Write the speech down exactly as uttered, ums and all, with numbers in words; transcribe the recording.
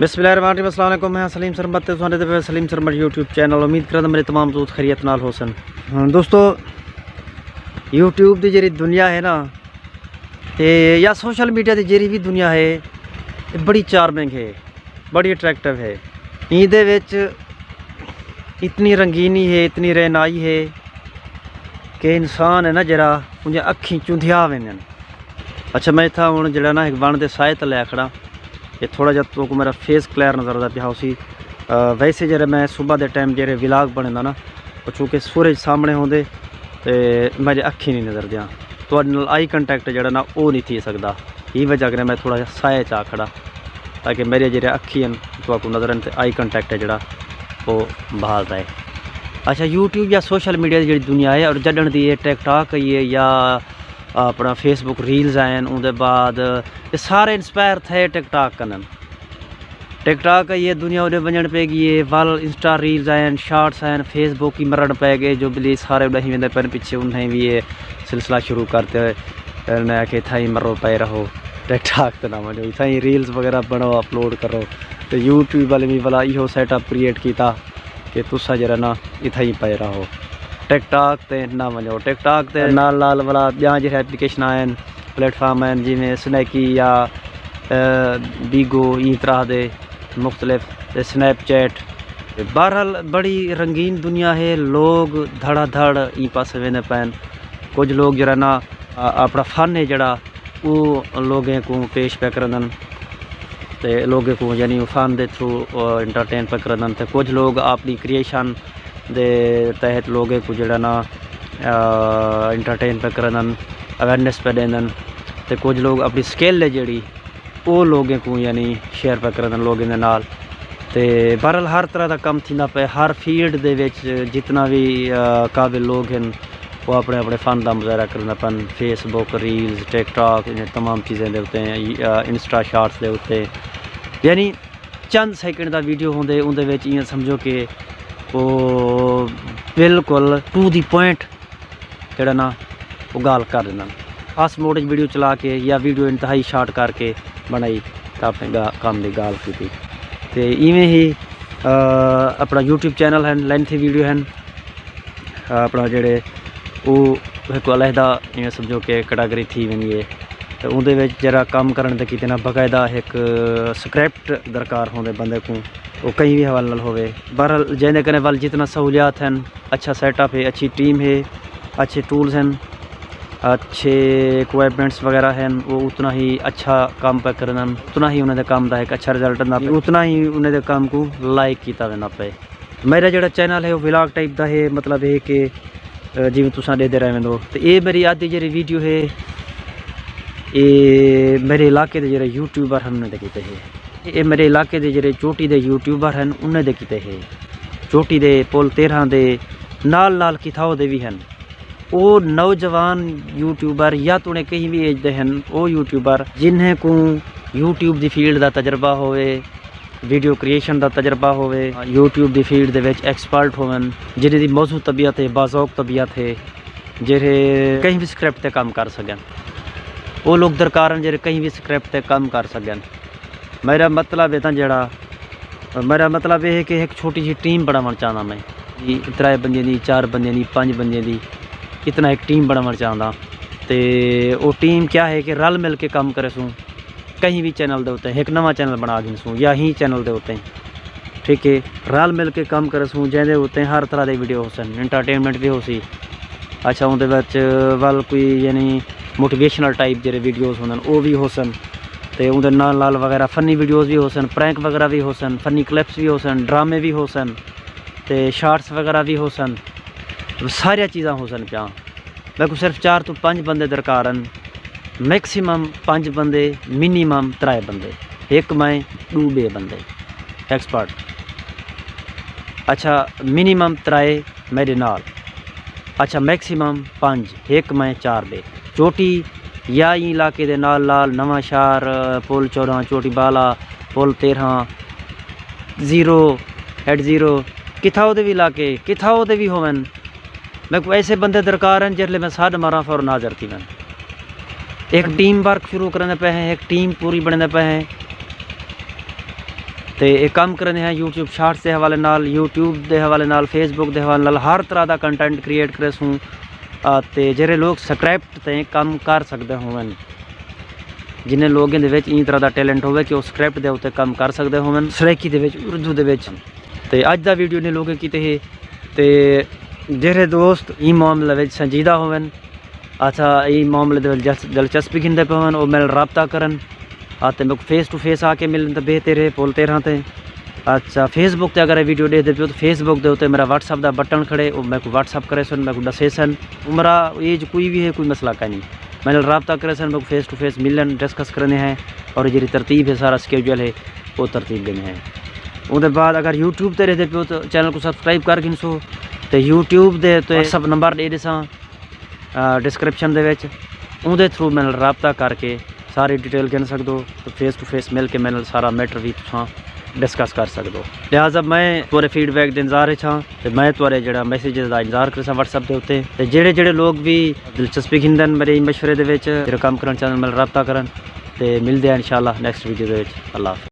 بسم اللہ الرحمن الرحیم۔ السلام علیکم، میں سلیم سرمد تے تساں ݙیہدے پئے سلیم سرمد یوٹیوب چینل۔ امید کراں میݙے تمام دوست خیریت نال ہوسن۔ ہاں دوستو، یوٹیوب دی جیڑھی دنیا ہے نا، تے یا سوشل میڈیا دی جیڑھی وی دنیا ہے، اے بڑی چارمنگ ہے، بڑی اٹریکٹیو ہے۔ ایندے وچ اتنی رنگینی ہے، اتنی رہنائی ہے کہ انسان ہے نا جیڑھا، اوندیاں اکھیں چندھیا ویندن۔ اچھا، میں اتھاں ہݨ جیڑھا نا ہک وݨ دے سائے تلے آ کھڑا۔ اے تھوڑا جیہا تہاکوں میݙا فیس کلیئر نظر آندا پیا ہوسی۔ آ، ویسے جیڑھے میں صبح دے ٹائم جیڑھے ولاگ بݨیندا نا، او چونکہ سورج سامݨے ہوندے تے میݙے اکھیں نہیں نظر دیاں، تہاݙے نال آئی کانٹیکٹ جیڑھا نا او نہیں تھی سڳدا۔ ایں وجہ کنے میں تھوڑا جیہا سائے چا کھڑا، تاکہ میݙے جیڑھے اکھیں ہن تہاکوں نظر آن تے آئی کانٹیکٹ ہے جیڑھا او بحال رہے۔ اچھا، یوٹیوب یا سوشل میڈیا دی جیڑھی دنیا ہے، اور جݙݨ دی اے ٹک ٹاک آئی ہے یا اپݨا فیس بک ریلز آئن، اوندے بعد اے سارے انسپائر تھئے ٹک ٹاک کنن۔ ٹک ٹاک آئی ہے، دنیا اوݙے ونڄݨ پئے ڳئی ہے، ول انسٹا ریلز آئن، شارٹس آئن، فیس بک ہی مرݨ پئے ڳئے، جو بلی سارے ݙاہیں ویندے پئن پچھے، انہیں وی اے سلسلہ شروع کرتے ہوئے۔ انہیں آکھے اتھاں ہی مرو، پئے رہو، ٹک ٹاک تے نہ ونڄو، اتھاں ہی ریلز وغیرہ بݨاؤ، اپلوڈ کرو۔ تے یوٹیوب والے وی ولا ایہو سیٹ اپ کریئیٹ کیتا کہ تساں جیڑھا نا اتھاں ہی پئے رہو، ٹک ٹاک تے نہ ونڄو۔ ٹک ٹاک تے نال نال ولا ٻیاں جیڑھے اپلیکیشن آئن، پلیٹ فارم آئن، جیویں سنیکی یا، اے، بیگو، ایں طرح دے مختلف، تے سنیپ چیٹ۔ بہرحال بڑی رنگین دنیا ہے، لوگ دھڑا دھڑ ایں پاسے ویندے پئن۔ کجھ لوگ جیڑھا نا، آ، اپݨا فن ہے جیڑھا، او لوگیں کوں پیش پیا کریندن تے لوگیں کوں یعنی او فن دے تھرو، آ، انٹرٹین پیا کریندن۔ تے کجھ لوگ اپݨی کریئیشن دے تحت لوگیں کوں جیڑھا نا، آ، انٹرٹین پیا کریندن، اویئرنیس پیا ݙیندن۔ تے کجھ لوگ اپݨی سکل ہے جیڑھی، او لوگیں کوں یعنی شیئر پیا کریندن لوگیں دے نال۔ تے بہرحال ہر طرح دا کم تھیندا پئے، ہر فیلڈ دے وچ جتنا وی، آ، قابل لوگ ہن، او اپݨے اپݨے فن دا مظاہرہ کریندا پن، فیس بک، ریلز، ٹک ٹاک، انہیں تمام چیزیں دے اتے، آ، انسٹا شارٹس دے اتے۔ یعنی چند سیکنڈ دا ویڈیو ہوندے، اوندے وچ ایاں سمجھو کہ او بالکل ٹو دی پوائنٹ جیڑھا نا، او ڳالھ کر ݙیندن۔ فاسٹ موڈ وچ ویڈیو چلا کے یا ویڈیو انتہائی شارٹ کر کے بݨائی تاں اپݨے ڳا-، کم دی ڳالھ کیتی۔ تے ایویں ہی، آ، اپݨا یوٹیوب چینل ہن، لینتھی ویڈیو ہن، آ، اپݨا جیڑھے او ہک علیحدہ ایویں سمجھو کہ کیٹاگری تھی ویندی ہے۔ تے اوندے وچ جیڑھا کم کرݨ دے کیتے نا باقاعدہ ہک سکرپٹ درکار ہوندے بندے کوں، او کہیں وی حوالے نال ہووے۔ بہرحال جیندے کنے ول جتنا سہولیات ہن، اچھا سیٹ اپ ہے، اچھی ٹیم ہے، اچھے ٹولز ہن، اچھے اکوائپمنٹس وغیرہ ہن، وہ اتنا ہی اچھا کام پہ کریندن، اتنا ہی انہیں دے کام دا ایک اچھا رزلٹ آندا پئے، اتنا ہی انہیں دے کام کو لائک کیتا ویندا پئے۔ میرا جڑا چینل ہے وہ ولاگ ٹائپ دا ہے، مطلب ہے کہ، آ، جیویں تساں ݙیہدے رہ ویندو۔ تے اے میری آدھی جڑی ویڈیو ہے، اے میرے علاقے دے جڑے یوٹیوبر ہن انہیں دے کیتے ہے۔ اے میرے علاقے دے جڑے چوٹی دے یوٹیوبر ہن انہیں دے کیتے ہے۔ چوٹی دے پل تیرہ دے نال نال کتھاؤ دے وی ہن۔ او نوجوان یوٹیوبر یا توڑے کہیں وی ایج دے ہن، او یوٹیوبر جنہیں کوں یوٹیوب دی فیلڈ دا تجربہ ہووے، ویڈیو کریئیشن دا تجربہ ہووے، یوٹیوب دی فیلڈ دے وچ ایکسپرٹ ہوون، جنہیں دی موضوع طبیعت ہے، باذوق طبیعت ہے، جڑے کہیں وی سکرپٹ تے کم کر سڳن۔ او لوگ درکار ہن جڑے کہیں وی سکرپٹ تے کم کر سڳن۔ میرا مطلب ہے تاں جڑا، میرا مطلب یہ ہے کہ ایک چھوٹی جی ٹیم بݨاوݨ چاہندا میں، جی ترائے بندیاں دی، چار بندیاں دی، پنج بندیاں دی، اتنا ایک ٹیم بݨاوݨ چاہندا۔ تے او ٹیم کیا ہے کہ رل مل کے کم کرے سوں، کہیں وی چینل دے اتے، ایک نواں چینل بݨا گھن سوں یا ہی چینل دے اتے، ٹھیک ہے، رل مل کے کم کرے سوں، جیندے اتے ہر طرح دے ویڈیو ہوسن، انٹرٹینمنٹ وی ہوسی۔ اچھا، اوندے وچ ول کوئی یعنی موٹیویشنل ٹائپ جڑے ویڈیوز ہوندن، او وی ہوسن۔ تے اوندے نال نال وغیرہ فنی ویڈیوز وی ہوسن، پرینک وغیرہ وی ہوسن، فنی کلپس وی ہوسن، ڈرامے وی ہوسن، تے شارٹس وغیرہ وی ہوسن۔ ساریاں چیزاں ہوسن پیاں۔ میکوں صرف چار توں پنج بندے درکار ہن، میکسیمم پنج بندے، منیمم ترائے بندے، ہک میں، ݙو ٻئے بندے، ایکسپرٹ۔ اچھا، منیمم ترائے میݙے نال۔ اچھا، میکسیمم پنج، ہک میں، چار ٻئے۔ چوٹی یا ایں علاقے دے نال نال نواں شہر، پل چوداں، چوٹی بالا، پل تیرھاں، زیرو، ہیڈ زیرو، کتھاؤ دے وی علاقے، کتھاؤ دے وی ہوون۔ میکوں ایسے بندے درکار ہن، جس لے میں سݙ ماراں فوراً حاضر تھی ونڄاں۔ ایک ٹیم ورک شروع کریندے پئے ہیں، ایک ٹیم پوری بݨیندے پئے ہیں۔ تے اے کم کریندے ہیں یوٹیوب شارٹس دے حوالے نال، یوٹیوب دے حوالے نال، فیس بک دے حوالے نال، ہر طرح دا کنٹینٹ کریئیٹ کریسوں۔ آ، تے جیڑھے لوگ سکرپٹ تے کم کر سڳدے ہوون، جنہیں لوگیں دے وچ ایں طرح دا ٹیلنٹ ہووے کہ او سکرپٹ دے اتے کم کر سڳدے ہوون، سرائیکی دے وچ، اردو دے وچ۔ تے اڄ دا ویڈیو نے لوگیں کیتے ہے۔ تے جیڑھے دوست ایں معاملے وچ سنجیدہ ہوون، اچھا، ایں معاملے دے وچ دلچ-، دلچسپی گھندے پئے ہوون، او میرے نال رابطہ کرن۔ آ، تے میکوں فیس ٹو فیس آ کے ملن تاں بہتر ہے، پل تیرھاں تے۔ اچھا، فیس بک تے اگر اے ویڈیو ݙیہدے پیو، تے فیس بک دے اتے میرا واٹس اپ دا بٹن کھڑے، او میکوں واٹس اپ کریسن، میکوں ݙسیسن۔ عمرہ، ایج کوئی وی ہے، کوئی مسئلہ کائنی۔ میرے نال رابطہ کریسن، میکوں فیس ٹو فیس ملن، ڈسکس کریندے ہیں، اور جیڑھی ترتیب ہے، سارا سکیجول ہے، او ترتیب ݙیندے ہیں۔ اوندے بعد اگر یوٹیوب تے ݙیہدے پیو، تے چینل کوں سبسکرائب کر گھنسو، تے یوٹیوب دے تے واٹس اپ نمبر ݙے ݙیساں، آ، ڈسکرپشن دے وچ، اوندے تھرو میرے نال رابطہ کر کے ساری ڈیٹیل گھن سڳدو، تے فیس ٹو فیس مل کے میرے نال سارا میٹر وی تساں ڈسکس کر سڳدو۔ لہٰذا میں تہاݙے فیڈ بیک دے انتظار وچ ہاں، تے میں تہاݙے جیڑھا میسجز دا انتظار کریساں واٹس اپ دے اتے۔ تے جیڑھے جیڑھے لوگ وی دلچسپی گھندن میرے مشورے دے وچ، جیڑھا کم کرݨ چاہندن، میرے نال رابطہ کرن۔ تے ملدے ہیں انشاءاللہ نیکسٹ ویڈیو دے وچ۔ اللہ حافظ۔